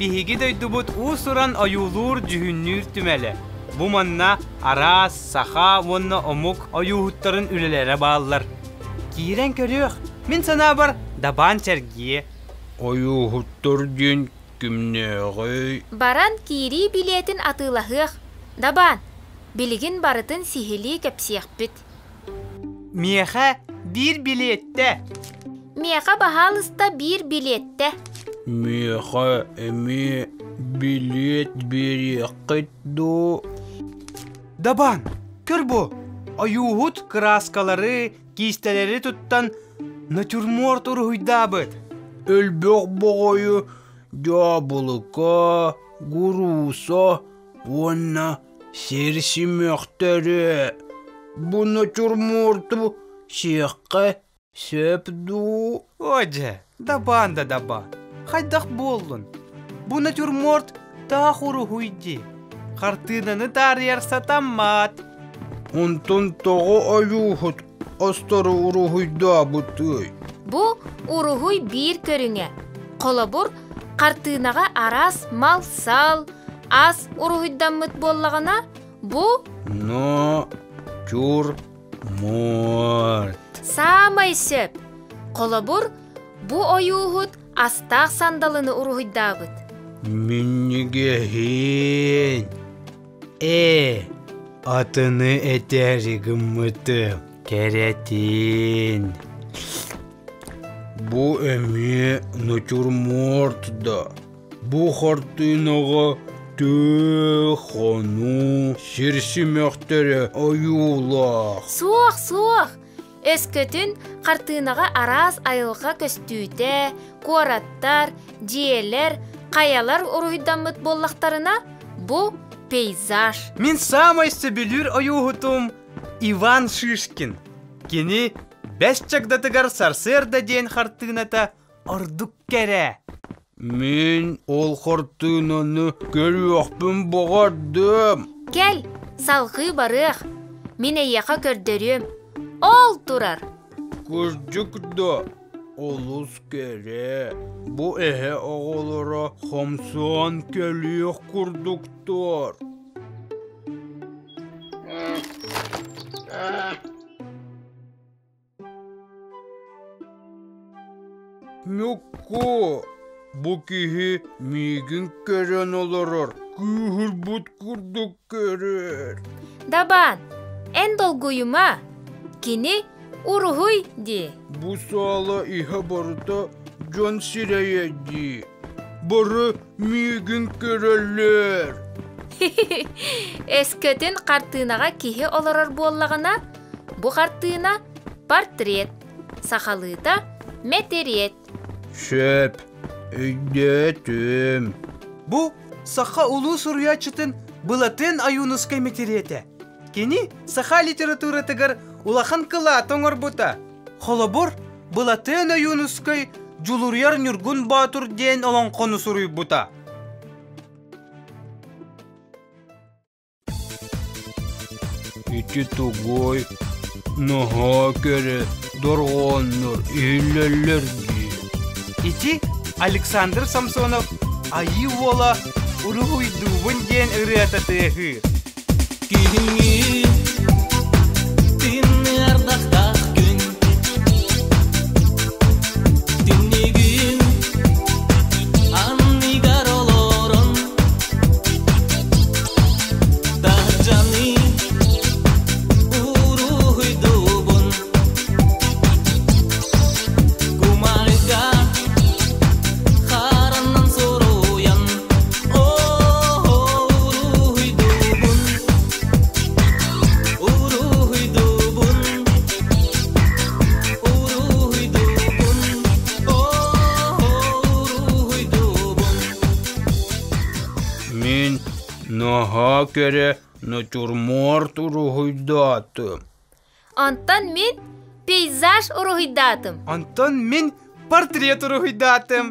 биһиги дойдубут уус-уран ойуулуур-дьүһүннүүр түмэлэ. Бу манна араас саха уонна омук ойууһуттарын үлэлэрэ бааллар. Киирэн көрүөх, мин санаабар, дабаан сэргиэ. Ойууһуттар диэн кимнээҕий? Баран киирии билиэтин атыылаһыах. Дабаан, билигин барытын сиһилии кэпсиэхпит. Миэхэ биир билиэттэ. Миэхэ баһаалыста биир билиэттэ. Миэхэ эмиэ билиэт биэриэххит дуу? Дабаан, көр бу, ойууһут кырааскалары, киистэлэри туттан натюрморт уруһуйдаабыт. Элбэх боҕойу дьаабылыка, гурууса уонна сир симэхтэрэ. Бу натюрморту сиэххэ сөп дуу? О дьэ, дабаан да даба, хайдах буоллун? Бу натюрморт таах уруһуй дии. Хартыынаны таарыйар сатаммат. Онтон тоҕо ойууһут остору уруһуйдаабытый? Бу уруһуй биир көрүҥэ. Холобур, хартыынаҕа араас мал-сал, ас уруһуйдаммыт буоллаҕына, бу Но чур морт. Саамай сөп. Холобур, бу ойууһут астаах сандалыны уруһуйдаабыт. Минньигэһин. Ээ, атыны этээри гыммытым, кэрэтин. Бу эмиэ натюрморт да. Бу хартыынаҕа тыа, хонуу, сир симэхтэрэ ойуулаах. Суох, суох. Өскөтүн хартыынаҕа араас айылҕа көстүүтэ, куораттар, дьиэлэр, хайалар уруһуйдаммыт буоллахтарына, бу пейзаж. Мин саамай сөбүлүүр ойууһутум Иван Шишкин. Кини Бэс чагдатыгар сарсыарда диэн хартыыната ордук кэрэ. Мин ол хартыынаны көрүөхпүн баҕардым. Кэл, салҕыы барыах. Мин эйиэхэ көрдөрүөм. Ол турар. Кырдьык да, олус кэрэ. Бу эһэ оҕолоро хомсоон кэлиэх курдуктар. Ньукку, бу киһи миигин көрөн олорор, кыыһырбыт курдук көрөр. Дабаан, эн долгуйума. Кини уруһуй дии. Бу саала иһэ барыта дьон сирэйэ дии. Бары миигин көрөллөр. Өскөтүн хартыынаҕа киһи олорор буоллаҕына, Бу хартыына портрет, сахалыыта мэтириэт. Сөп, өйдөөтүм. Бу саха улуу суруйааччытын Былатыан Ойуунускай мэтириэтэ. Кини саха литературатыгар улахан кылаат оҥорбута. Холобур, Былатыан Ойуунускай Дьулуруйар Ньургун Боотур диэн олоҥхону суруйбута. Ити тугуй, наһаа кэрэ дорҕооннор иһиллэллэр дии. Ити Александр Самсонов Айыы уола уруһуйдуубун диэн ырыата тыаһыыр. Күһүҥҥү тымныы ардахтаах күн Түннүгүн анныгар олорон Таһырдьаны уруһуйдуубун Кумаарга харанан суруйан Уруһуйдуубун Уруһуйдуубун Уруһуйдуубун Уруһуйдуубун Мин наһаа кэрэ натюрморт уруһуйдаатым. Онтон мин пейзаж уруһуйдаатым. Онтон мин портрет уруһуйдаатым.